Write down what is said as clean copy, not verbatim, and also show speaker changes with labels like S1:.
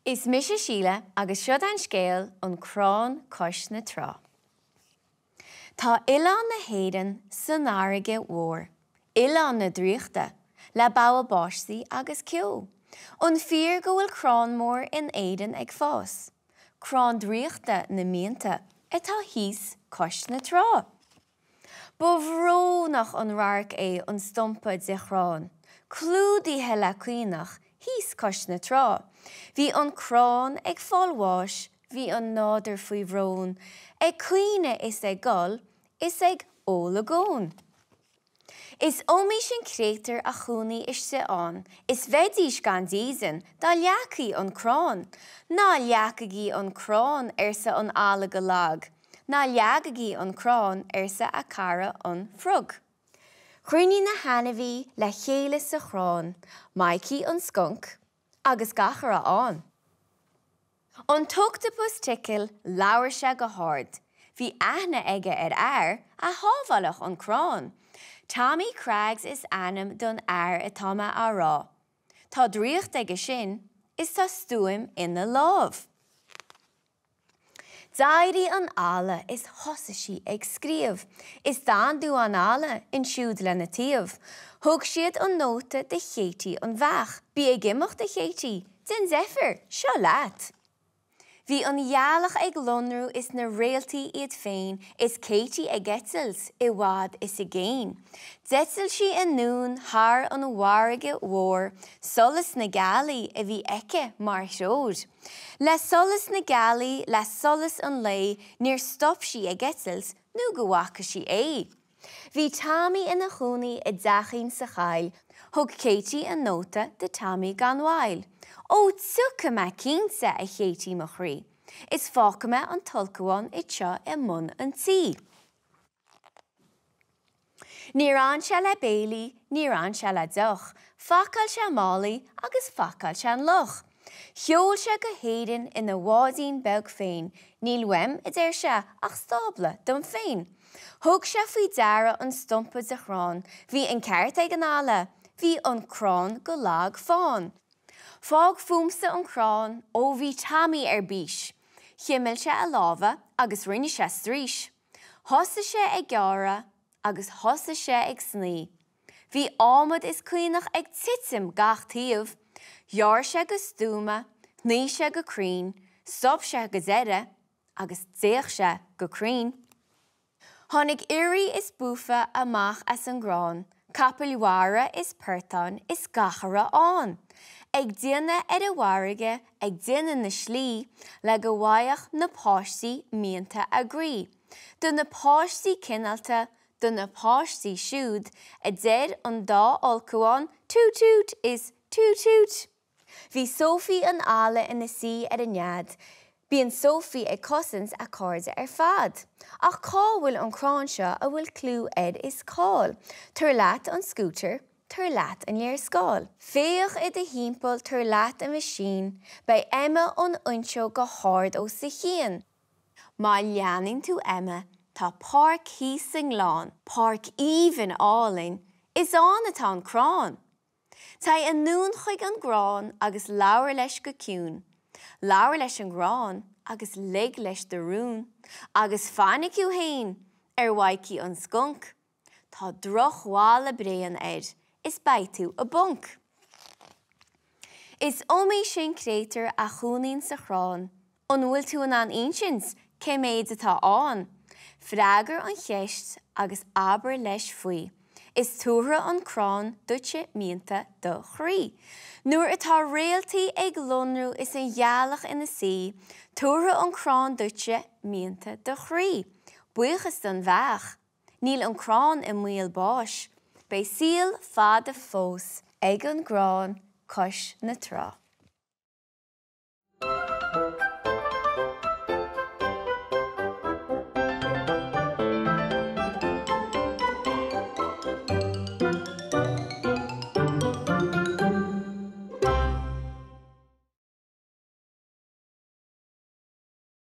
S1: Is mise Síle agus seod an scéal An Crann Cois na Trá. Tá oileán na hÉireann san fharraige mhór, oileán na draíochta, le bogha báistí agus ceo. An fíor go bhfuil crann mór in Éirinn ag fás? Crann draíochta na mianta atá thíos cois na trá. Ba bhrónach an radharc é an stumpa de chrann, clúdaithe le caonach, thíos cois na trá. Bhí an crann ag fáil bháis, bhí an nádúr faoi bhrón, ag caoineadh is ag gol is ag olagón. Is iomaí sin créatúr a chónaigh istigh ann, is bheidís gan dídean dá leagfaí an crann. Ná leagaigí an crann, arsa an eala go lag. Ná leagaigí an crann, arsa a cara an frog. Chruinnigh na hainmhithe le chéile sa chrann, Mikey an scunc, agus gach a raibh ann. An t-ochtapas Tickle, labhair sé go hard. Bhí aithne aige ar fhear a shábhálfadh an crann. Tommy Craggs is ainm don fhear atá mé á rá. Tá draíocht aige sin is tá stuaim ina lámh. D'éirigh an eala is thosaigh sí ag scríobh. Is d'fhan duán eala ansiúd lena taobh. Thug siad an nóta do Chéití an bheach. Bí ag imeacht, a Chéití, déan deifir, seo leat. Bhí an ghealach ag lonrú is na réaltaí iad féin is Katie ag eitilt i bhfad is i gcéin. D'eitil sí anonn thar an bhfarraige mhór, solas na gealaí a bhí aici mar threoir. Le solas na gealaí, le solas an lae, níor stop sí ag eitilt nó go bhfaca sí é. Bhí Tommy ina chónaí i dteachín sa choill. Thug Katie an nóta do Tommy gan mhoill. Ó, tiocfaidh mé cinnte, a Chéití mo chroí, is fágfaidh mé an t-ulchabhán anseo i mbun an tí. Níor fhan sé le béilí, níor fhan sé le deoch, phacáil sé a málaí agus phacáil sé an luch. Sheol sé go hÉirinn ina bháidín beag féin, níl uaim, a deir sé, ach stábla dom féin. Thug sé faoi deara an stumpa de chrann, bhí an ceart ag an eala, bhí an crann go lag fán. Fág fúmsa an crann, ó bhí Tommy ar bís. Chimil sé a lámha agus rinne sé straois. Thosaigh sé ag gearradh agus thosaigh sé ag snoí. Bhí adhmad is caonach ag titim gach taobh. Ghearr sé go stuama, shnoigh sé go cruinn, stop sé go deireadh agus d'fhéach sé go cruinn. Tháinig ioraí is buafa amach as an gcrann, capaill mhara is portáin is gach a raibh ann, ag déanamh ar an bhfarraige, ag déanamh na slí le go bhfaigheadh na páistí mianta a gcroí. Do na páistí cineálta, Do na páistí siúd a deir an dá ulchabhán toot toot is toot toot. Bhí Sophie an eala ina suí ar a nead. Bíonn Sophie ag cosaint a cairde ar fad. Ach cá bhfuil an crann seo a bhfuil clú air is cáil? Tabhair leat an scútar, tabhair leat an léarscáil. Féach i do thimpeall, tabhair leat an meaisín, beidh Emma an fhuinseog go hard os do chionn. Má leanann tú Emma, tá páirc thíos sa ngleann, páirc aoibhinn álainn, is ann atá an crann. Téigh anonn chuig an gcrann agus labhair leis go ciúin. Labhair leis an gcrann agus lig leis do rún. Agus fainic thú fhéin ar Mhaidhcí an Scunc. Tá drochbholadh bréan air is beidh tú i bponc. Is iomaí sin créatúr a chónaíonn sa chrann, an bhfuil tú in ann insint cé méid atá ann? Freagair an cheist agus abair leis faoi, is tabharfaidh an crann duitse mianta do chroí. Nuair atá réaltaí ag lonrú is an ghealach ina suí, tabharfaidh an crann duitse mianta do chroí. Buíochas don bheach. Níl an crann i mbaol báis. Beidh saol fada fós ag an gcrann cois na trá.